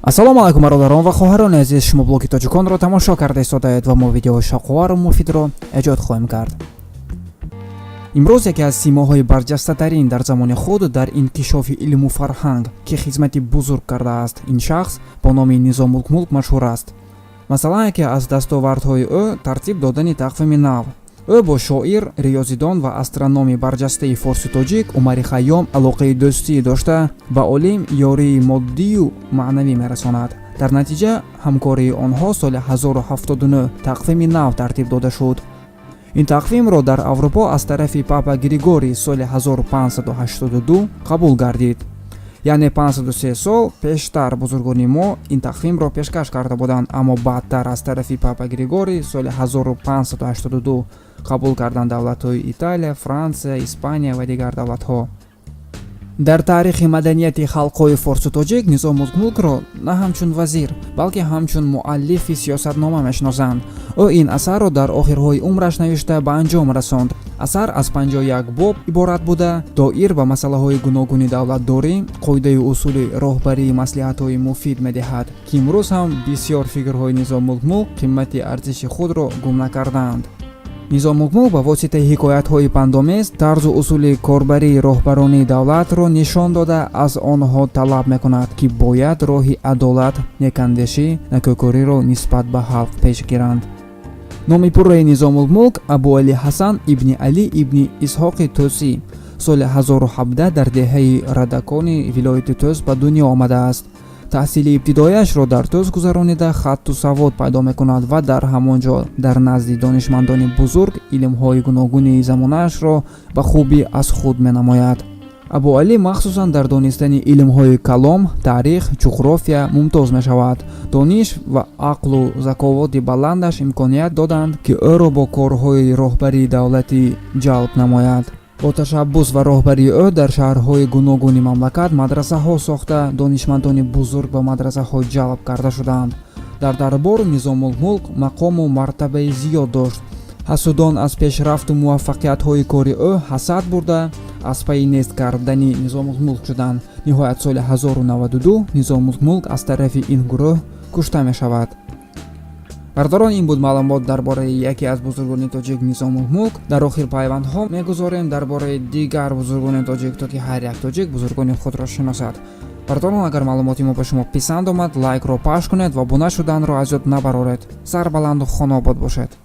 Ассалому алайкум, бародарон ва хоҳарони азиз! Шумо блоги тоҷиконро тамошо карда истодаед ва мо видеои шавқовару муфидро эҷод хоҳем кард. Имрӯз яке аз симоҳои барҷастатарин дар замони худ дар инкишофи илму фарҳанг, ки хизмати бузург кардааст, ин шахс бо номи Низомулмулк машҳур аст. Масалан, яке аз дастовардҳои ӯ тартиб додани тақвими нав. Ӯ бо шоир, риёзидон ва астрономи барҷастаи форсу тоҷик Умари Хайём алоқаи дӯстӣ дошта, ба олим ёрии моддию маънавӣ мерасонад. Дар натиҷа ҳамкории онҳо соли 1079 тақвими нав тартиб дода шуд. Ин тақвимро дар Аврупо аз тарафи папа Григорий соли 1582 қабул гардид, яъне 503 сол пештар бузургони мо ин тақвимро пешкаш карда буданд, аммо баъдтар аз тарафи папа Григорий соли 1582 қабул карданд давлатҳои Италия, Франсия, Испания ва дигар давлатҳо. Дар таърихи маданияти халқҳои форсу тоҷик Низомулмулкро на ҳамчун вазир, балки ҳамчун муаллифи сиёсатнома мешиносанд. Ӯ ин асарро дар охирҳои умраш навишта ба анҷом расонд. Асар аз 51 боб иборат буда, доир ба масъалаҳои гуногуни давлатдорӣ, қоидаю усули роҳбарии маслиҳатҳои муфид медиҳад, ки имрӯз ҳам бисёр фикрҳои Низомулмулк қимати арзиши худро гум накардаанд. Низомулмулк ба воситаи ҳикоятҳои пандомез тарзу усули корбарии роҳбаронии давлатро нишон дода, аз онҳо талаб мекунад, ки бояд роҳи адолат, некандешӣ, некӯкориро нисбат ба халқ пеш гиранд. Номи пурраи Низомулмулк Абуали Ҳасан ибни Алӣ ибни Исҳоқи Тӯсӣ соли 1017 дар деҳаи Радакони вилояти Тӯс ба дунё омадааст. Таҳсили ибтидояшро дар Тӯс гузаронида, хатту савод пайдо мекунад ва дар ҳамон ҷо дар назди донишмандони бузург илмҳои гуногуни замонаашро ба хубӣ аз худ менамояд. Абуалӣ махсусан дар донистани илмҳои калом, таърих, ҷуғрофия мумтоз мешавад. Дониш ва ақлу заковати баландаш имконият доданд, ки ӯро бо корҳои роҳбарии давлатӣ ҷалб намояд. Бо ташаббус ва роҳбарии ӯ дар шаҳрҳои гуногуни мамлакат мадрасаҳо сохта, донишмандони бузург ба мадрасаҳо ҷалб карда шуданд. Дар дарбор Низомулмулк мақому мартабаи зиёд дошт. Ҳасудон аз пешрафту муваффақиятҳои кори ӯ ҳасад бурда, аз пайи нест кардани Низомулмулк шуданд. Ниҳоят, соли 1092 Низомулмулк аз тарафи ин гурӯҳ кушта мешавад. Бародарон, ин буд маълумот дар бораи яке аз бузургони тоҷик Низомулмулк. Дар охир пайвандҳо мегузорем дар бораи дигар бузургони тоҷик, то ки ҳар як тоҷик бузургони худро шиносад. Бародарон, агар маълумоти мо ба шумо писанд омад, лайкро пахш кунед ва обуна шуданро аз ёд набароред. Сарбаланду хонобод бошед.